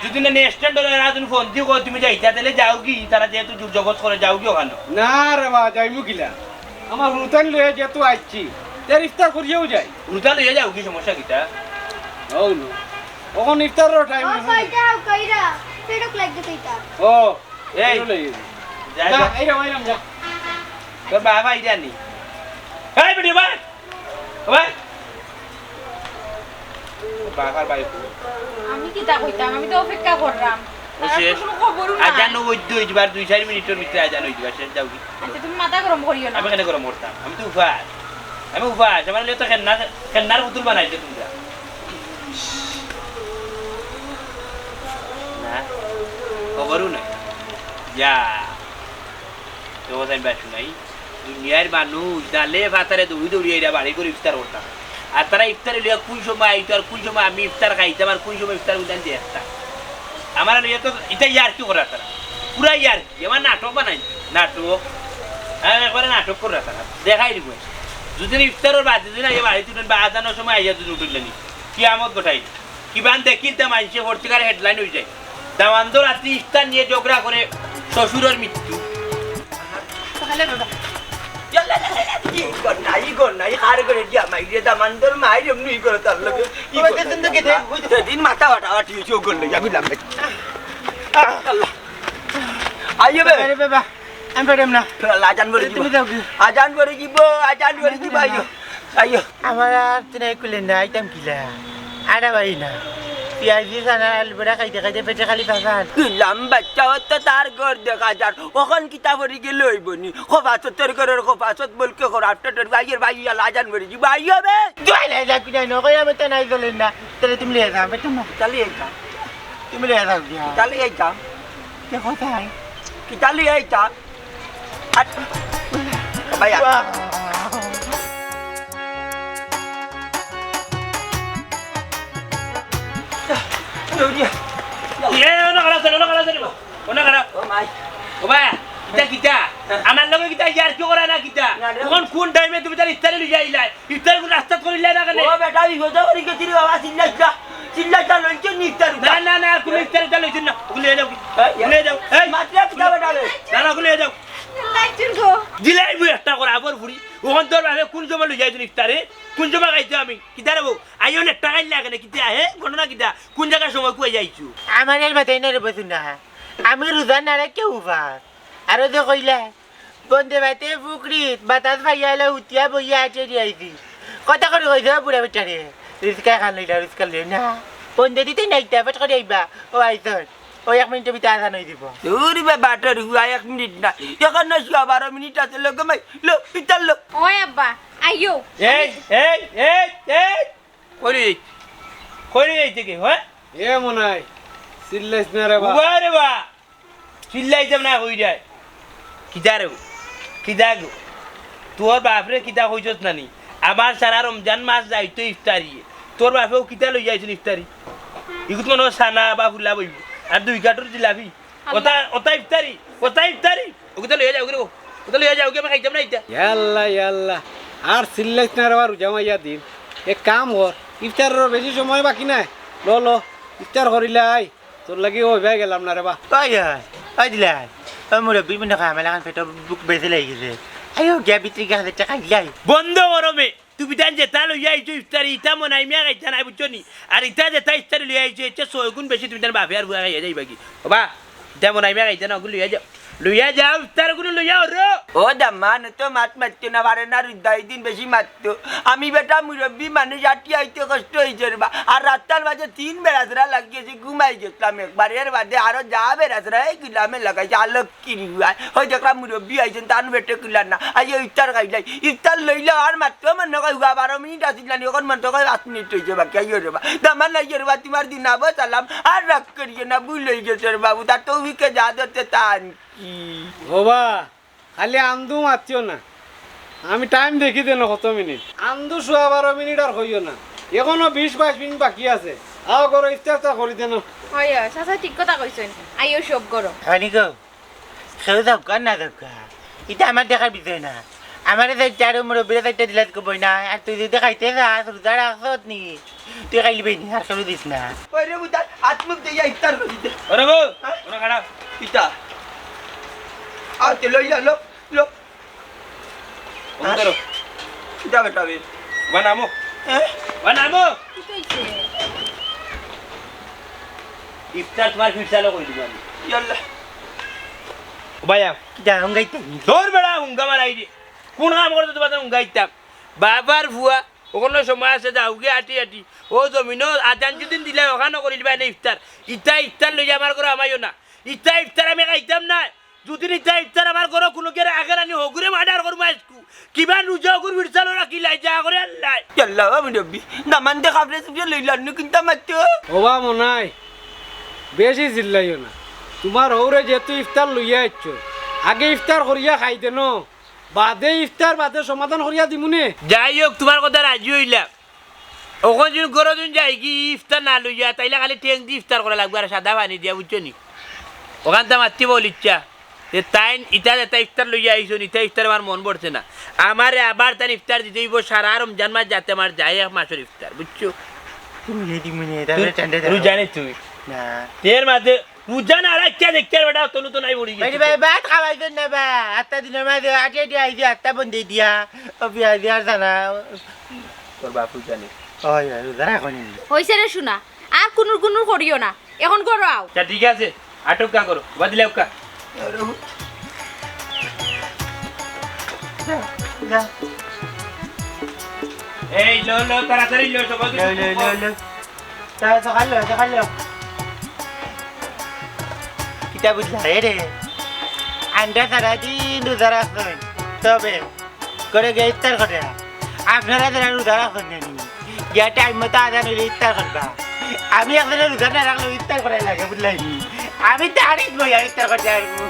যদি না নেক্সট টাইম ধরো এরা তুমি ফোন দিয়ে কও তুমি যাইতা, তাহলে যাও কি? তারা যেহেতু জোর জবরদস্ত করে, যাও কি ওখানে? না রে বা, যাইমু কিলা? আমার হুরুতান লইয়া যেহেতু আইছি, তার ইফতার করিয়াও যাই। হুরুতান লইয়া যাও কি, সমস্যা কিতা? হও না। অখন ইফতারর টাইম ও হইছে। কইরা, কইরা, পেটক লাগতে কইতা। ও, এই। এই লই। যা, যা, যা। এই রে, ওই রাম, যা। তোর বাবা ইরা নি। এই বেটি, ভাই। ওই। বাবার ভাই। আমি কিতা কইতাম? আমি তো অপেক্ষা করলাম। ও তার শেষ। কোনো খবরও নাই। আজান অইতো অইবার দুই চার মিনিটর ভিতরে আজান অইতো অইবার, শেষ যাও কি? আচ্ছা, তুমি মাথা গরম করিও না। আমি কেন গরম করতাম? আমি তো উপাস। আমি উপাস। আমার লিয়ে তো খেন্না, খেন্নার পুতুল বানাইছো তোমরা। না, খবরও নাই। যা। তো তাই বেশ নাই। দুনিয়ার মানুষ ডালে ভাতারে দৌড়ি দৌড়ি এরা বাড়ি করে ইফতার করতাম। আর তারা ইফতারে লইয়া কোন সময় আইতো আর কোন সময় আমি ইফতার খাইতাম আর কোন সময় ইফতার উঠান দিয়ে একটা। আমার লইয়া তো এটা ইয়ার কি করার তারা? পুরা ইয়ার কি? আমার নাটক বানাই। নাটক। হ্যাঁ, একবারে নাটক করার তারা। দেখাই দিব। যদি ইফতারর বাদে যদি না, এই বাড়িতে উঠেন বা আজানোর সময় আইয়া যদি উঠলেনি। কিয়ামত ঘটাই। কিবান দেখিল তে মানষে পত্রিকার হেডলাইন অইযায়। দামান্দর আতি ইফতার নিয়ে ঝগড়া করে শ্বশুরর মৃত্যু। তাহলে বাবা। ইয়াল্লা, ইয়াল্লা, ইয়াল্লা, ই ঘর না, ই ঘর না, ই কার ঘরে দিয়া মাইরে দামান্দর মাইরে এমনি ই ঘরে তার লগে। ই ওই ঘর যে না, জিন্দগি ইয়াল্লা। দেখ, বুঝ- সেদিন মাথা ফাটাফাটি অইছে ও ঘর লইয়া, বুঝলাম না। আল্লাহ। আইও বে। আরে বাবা, আমি পারলাম না। আজান পড়ি তুমি দিব। যাও গি। আজান পড়ি দিব, আজান পড়ি দিব, আইও। আইও। আমার আর তো নাই কুলে না, আইতাম কিলা? আড়া ভাই না। পিয়াজি সানা আলু বড়া খাইতে খাইতে পেটে খালি ফাফান। দিলাম বাচ্চা অত তার ঘর দেখা যার। অখন কিতা পড়ি গেলে অইবো নি? খোফাসত তোর ঘরর খোফাসত বলকে খোর আফটার তোর ভাইয়ের ভাই ইয়াল্লা আজান পড়ি দিব। আইও বে। জয় লাই যা কিনা নকই আমি তো নাই চলে না। তাহলে তুমি লিয়ে যাও, বেটা না। চালিয়ে যাও। তুমি লিয়ে যাও গিয়া। চালিয়ে যাও। দেখো তাই। কিতা লইয়া আইতা? আট। ভাই, আট। বাহ। দৌড়িয়া। এ, ওনা খারাপ, ওনা খারাপ, ওনা খারাপ। ও মাই। ও ভাই, কিতা, কিতা? আমার লগে কিতা ইয়ার কি করা না কিতা? না রে। কোন, কোন টাইমে তুমি তার ইফতারি লইয়া আইলায়? ইফতার কোন রাস্তাত করিলা না কেনে? ও বেটা, বিপদে পড়ি গেছি রে বাবা, চিল্লাইছ না। চিল্লাইছ না, লইছ নি ইফতার না, উঠা? না, না, কোনো ইফতার উঠা লইছ না। ওগুলো লয়ে যাও। এই, ওগুলো লয়ে যাও। এই, মাতলে কিতা বেটা রে? না, না, ওগুলো লয়ে যাও। লাইছুর গো। দিলাই বই একটা করে আবর ফুড়ি। ওখান তোর ভাবে কোন সময় লই যাইছ ইফতারে? কোন সময় খাইছো আমি? কিতা রে বউ? আইও না, টাকা লাগে না, কিতা, হে? ঘটনা কিতা? কোন জায়গার সময় কুয়া যাইছো? আমার আর মাথায় না রে বসু না। আমি রোজা না রে কেউ উপাস। আরো যে কইলা, বন্দে ভাতে পুকুরিত বাতাস পাইয়া এলা উঠিয়া বইয়া আটে দিয়াইছি। কত করে কইছে বুড়া বেটারে? রিস্কা খান লইলা, রিস্কা লইলা না। বন্দে দিতে নাই তা, পেট করে আইবা। ও আইছন। ও এক মিনিটর ভিতরে আজান অই দিব। দূর বে বাটর হুয়া, এক মিনিট না। এখন না শুয়া বারো মিনিট আছে, লোক মাই, লো, ইতার লো। ওই আব্বা, আইও। এই, এই, এই, এই। কই রে এই? কই রে এই থেকে, হ্যাঁ? এ মনাই, চিল্লাইছ না রে বা। উবা রে বা। চিল্লাইতাম না কই যায়। কিতা রে? কিতা গো? তোর বাপরে কিতা কইছস না নি? আমার সারা রমজান মাস যাইতো ইফতারি। তোর বাপেও কিতা লই যাইছন ইফতারি? ইগুত মনে হয় সানা বা ফুলা বইব। আর দুই কাঠর জিলাপি। ওটা, ওটা ইফতারি, ওটা ইফতারি। ওগুতা লইয়া যাও গো। ওটা লইয়া যাও গো, আমি খাইতাম না ইটা। ইয়াল্লা, ইয়াল্লা। আর চিল্লাইছ না রে বা রোজা মাইয়া দিন। এক কাম কর, ইফতারর বেশি সময় বাকি নাই। ল, ল, ইফতার করিলাই। তোর লাগি ওই ভাই গেলাম না রে বা। ওই, ওই, ওই দিলাই। ওই মুরব্বি মনে হয় আমার লাখান পেটো বুক বেশি লাগি গেছে। আইও, গিয়া ভিতরে গিয়া হাজার টাকা দিলাই। বন্ধ করো মে। তুমি তান যেতা লইয়া আইছো ইফতারি, ইতা মনাই মিয়া খাইতা নায়, বুঝছো নি? আর ইতা যেতা ইফতারি লইয়া আইছো, এর চেয়ে ছয় গুণ বেশি তুমি তান বাপে আর ফুয়া খাইয়া যাইবা কি? ওবা, ইতা মনাই মিয়া খাইতা না, অগুন লইয়া যাও। লইয়া যাও, ইফতার অগুন লইয়া আও রে। ও দামান, অত মাত মাতিও না, পারে না, রুদ্দা ইদিন বেশি মাততো। আমি বেটা মুরব্বি মানুষ, আটি আইতে কষ্ট অইছে রে বা। আর রাস্তার মাঝে তিন বেড়াছড়া লাগিয়েছে, ঘুমাই গেছিলাম একবার। এর বাদে আরো যা বেড়াছড়া এই গুলামে লাগাইছে, আলোক কিরি ভাই, ওই দেখরা মুরব্বি আইছইন, তান পেটো কুলার না। আইয়া ইফতার খাইলাই, ইফতার লইলা আর মাত্র মনে কয় হুয়া বারো মিনিট আছিল নানি, অখন মনে কয় পাঁচ মিনিট অইছে বাকি। আইও রে বা, দামান আইও রে বা, তুমার দিন আবো সালাম, আর রাগ করিও না, ভুল অইগেছে রে বাবু, তার তৌফিকে যা ধরছে তা আনছি। ওবা, খালি আন্দু মাতিও না, আমি টাইম দেখি দেন কত মিনিট। আন্দু সোয়া বারো মিনিট আর কইও না, অখনো বিশ বাইশ মিনিট বাকি আছে। আও করো, ইফতার তা করি দেন। হয়, হয়, চাচা ঠিক কথা কইছইন, আইও সব করো। খানি গো, কেউ যাউক্কা না যাউক্কা, ইটা আমার দেখার বিষয় না। আমারে চাইরটা আর মুরব্বিরে চাইরটা দিলাত কবই না। আর তুই যদি খাইতে চাস, রুজা রাখছত নি, তুই খাইলিবে নি, আর কেউ দিস না। ওই রে বুদার, আত মুখ দিয়া ইফতার করি দে। ওরে বউ, হ্যাঁ? ওরা খারাপ। ইটা। আর তে লইলা, লো, লো। বন্ধ করো। ইটা বেটা বে। বানামো। হ্যাঁ? বানামো। কি কইছে? ইফতার তুমার ফিরসালো করি দিমু আমি। ইয়াল্লা। ও ভাইয়া। কিতা হুঙ্গাইতে? ধর বেটা, হুঙ্গা মারাই দে। কোন কাম করতে তুমার হুঙ্গাইতাম? বাবার ফুয়া, অখনো সময় আছে, যাওগি আটি আটি। ও জমিনো আজান যেদিন দিলাই, অখানো করিলিবায় নে ইফতার। ইতা ইফতার লইয়া আমার ঘরো হামাইও না। ইতা ইফতার আমি খাইতাম না। যুদি ইতা ইফতার আমার ঘরো কুনুগিয়ে রাখে নানি, হগুরে মার্ডার করমু আইজকু। কিবা রুজা হগুর ফিরসালো রাখিলাই, যা করে আল্লায়। ইয়াল্লা, ও মুরব্বি, দামান্দে খাবরে সুবরে লইলা, নু কিনতা মাততো। ওবা মনাই, বেশি চিল্লাইও না। তুমার হউরে যেহেতু ইফতার লইয়া আইছো, আগে ইফতার করিয়া খাই দেনো। বাদে ইফতার বাদে সমাধান করিয়া দিমুনে। যাই হউক, তুমার কথাত রাজি অইলাম। অখন যদি ঘরো যদি যাইগি ইফতার না লইয়া, তাইলে খালি ঠেং দি ইফতার করা লাগবো আর সাদা পানি দিয়া, বুঝছো নি? অখানতা মাততে বল ইচ্ছা। যে তাইন ইতা যেতা ইফতার লইয়া আইছইন, ইতা ইফতার আমার মন ভরছে না। আমারে আবার তাইন ইফতার দিতে অইবো সারা রমজান মাস যাতে আমার যায় এক মাসর ইফতার, বুঝছো? তুমি হে দিমুনে, তাহলে তুই ঠান্ডা রুজা নি তুই? না। এর মাঝে রুজা না রাখিয়া দেখিয়ার বেটা, তনু তো নাই পড়ি গেছে। ভাই, ভাত খাওয়াইছইন না বা? আটটা দিনর মাঝে আটে আটে আইছি, আটটা বন্ধ দিয়া। ও পিয়াজি আর জানা। তোর বাপ রুজা নি। ওই, ওই, রুজা রাখো নি। হইছে রে সোনা, আর কুনুর কুনুর করিও না, অখন ঘরো আও। আচ্ছা, ঠিক আছে, আটক কা করো, বাদিলে কা। এই, লো, লো, তাড়াতাড়ি লো, সবাই লো, লো, লো, লো। তা, সকাল লো, সকাল লো। কিতা বুঝলা রে? আমরা সারাদিন রোজা রাখছইন, তবে করে গিয়া ইফতার করে। আপনারা যারা রোজা রাখছইন না নি, গিয়া টাইম মতো আজান অইলে ইফতার করবা। আমি একজনে রোজা না রাখলেও ইফতার করাই লাগে, বুঝলাই নি? আমি দাঁড়িয়ে বইয়া ইফতার করতে পারবো।